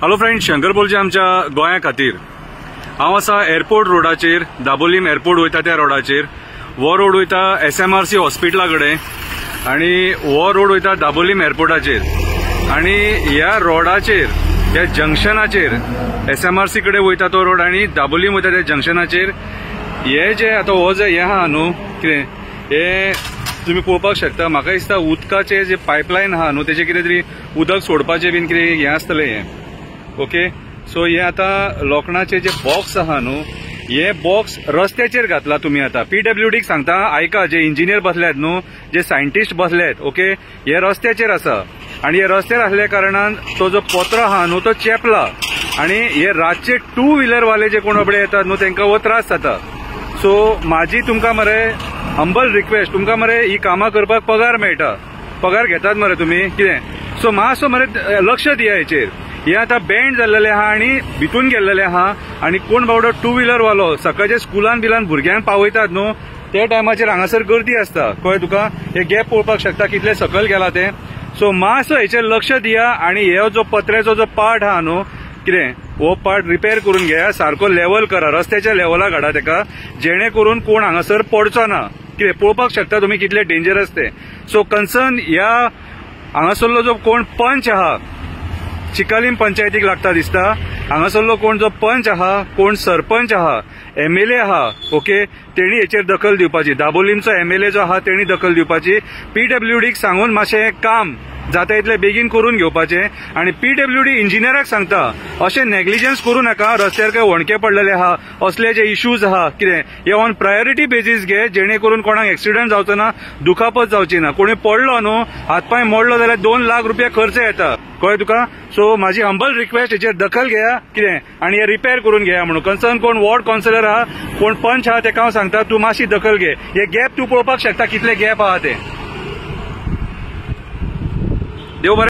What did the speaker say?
Hello friend, Shankar बोलचे आमच्या गोंया खातीर. हांव आसा एअरपोर्ट रोडाचेर, दाबोलीम एअरपोर्ट वयता त्या रोडाचेर. हो रोड वयता SMRC हॉस्पिटला कडेन आनी हो रोड वयता दाबोलीम एअरपोर्टाचेर. आनी ह्या रोडाचेर, ह्या जंक्शनाचेर SMRC कडेन वयता तो रोड आनी दाबोलीम वयता त्या जंक्शनाचेर हे जे आतां हो जे हें आहा न्हू कितें हे तुमी पळोवपाक शकता. म्हाका दिसता उदकाचे जे पायपलायन आहा न्हू तेजे कितें तरी उदक सोडपाचें बीन कितें हें आसतलें हें. ओके, सो हे आतां लोखणाचे जे बॉक्स आहा न्हू हे बॉक्स रस्त्याचेर घातला तुमी. आतां PWDक सांगता, आयका, जे इंजिनियर बसल्यात न्हू, जे सायंटिस्ट बसल्यात, ओके, हे रस्त्याचेर आसा आनी हे रस्त्यार आसल्या कारणान तो जो पत्रो आहा न्हू तो चेपला आनी हे रातचे टू व्हिलरवाले जे कोण बाबडे येतात न्हू तेंकां हो त्रास जाता. सो म्हाजी तुमकां मरे हंबल रिक्वेस्ट, तुमकां मरे ही कामां करपाक पगार मेळटा, पगार घेतात मरे तुमी कितें, सो मातसो मरे लक्ष दिया हेचेर. हे आतां बँड जाल्लेले आहा आनी भितून गेल्लेले आहा आनी कोण बाबडो टू व्हिलरवालो सकाळचे स्कुलान बिलान भुरग्यांक पावयतात न्हू त्या टायमाचेर हांगासर गर्दी आसता, कळ्ळें तुका. हे गॅप पळोवपाक शकता कितले सकयल गेला ते. सो मातसो हेचेर लक्ष दिया आनी हे जो पत्र्याचो जो पार्ट आहा न्हू कितें हो पार्ट रिपेर करून घेया, सारको लेवल करा, रस्त्याच्या लेवलाक हाडा तेका, जेणे करून कोण हांगासर पडचो ना. कितें पळोवपाक शकता तुमी कितले डेंजरस ते. सो कन्सर्न ह्या हांगासरलो जो कोण पंच आहा, चिकालीम पंचायतीक लागता दिसता, हांगासरलो कोण जो पंच आहा, कोण सरपंच आहा, MLA आहा, ओके, तेणी हेचेर दखल दिवपाची. दाबोलीमचो MLA जो आहा तेणी दखल दिवपाची. PWDक सांगून मातशें काम जाता इतले बेगीन करून घेवपाचें. आनी PWD इंजिनियराक सांगता अशें नेग्लिजन्स करूं नाका, रस्त्यार काय वणके पडलेले आहा, असले जे इश्यूज आहा कितें हे ऑन प्रायोरिटी बेजीस घे, जेणे करून कोणाक एक्सिडंट जावचो ना, दुखापत जावची ना. कोणी पडलो न्हू, हात पांय मोडलो जाल्यार 2 लाख रुपया खर्च येता, कळ्ळें तुका. सो म्हाजी हंबल रिक्वेस्ट, हेचेर दखल घेया कितें आनी हे रिपेर करून घेया म्हणून. कन्सर्न कोण वॉर्ड कावन्सिलर आहा, कोण पंच आहा तेका हांव सांगता तूं मातशी दखल घे. हे गॅप तूं पळोवपाक शकता कितले गॅप आहा ते. देव बरें.